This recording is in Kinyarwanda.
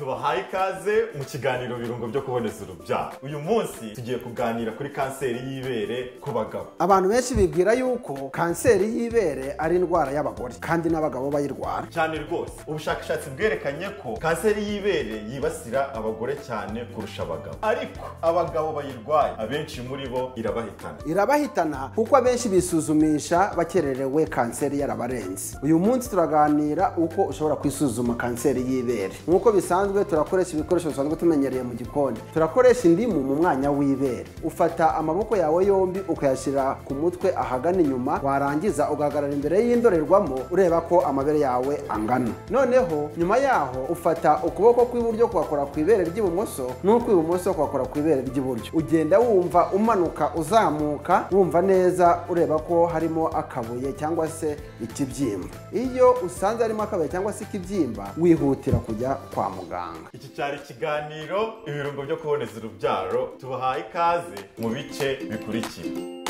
Tubahaye ikaze mu kiganiro Birungo byo kuboneza urubyaro. Uyu munsi tugiye kuganira kuri kanseri y'ibere ku bagabo. Abantu benshi bibwira yuko kanseri y'ibere ari indwara y'abagore, kandi n'abagabo bayirwara. Cyane rwose. Ubushakashatsi bwerekanye ko kanseri y'ibere yibasira abagore cyane kurusha abagabo, ariko abagabo bayirwaye abenshi muri bo irabahitana. Irabahitana kuko abenshi bisuzumisha bakererewe, kanseri yarabarenze. Uyu munsi turaganira uko ushobora kwisuzuma kanseri y'ibere. Nk'uko bisanzwe turakoresha ibikoresho bisanzwe tumenyereye mu gikoni. Turakoresha indimu mu mwanya w'ibere. Ufata amaboko yawe yombi ukayashyira ku mutwe ahagana inyuma, warangiza ugahagarara imbere y'indorerwamo ureba ko amabere yawe angana. Noneho nyuma yaho ufata ukuboko kw'iburyo kugakora ku ibere ry'ibumoso n'ukw'ibumoso kugakora ku ibere ry'iburyo. Ugenda wumva umanuka uzamuka, wumva neza ureba ko harimo akabuye cyangwa se ikibyimba. Iyo usanze harimo akabuye cyangwa se ikibyimba, wihutira kujya kwa muganga. Iki cyari ikiganiro Ibirungo byo kuboneza urubyaro. Tubahaye ikaze mu bice bikurikira.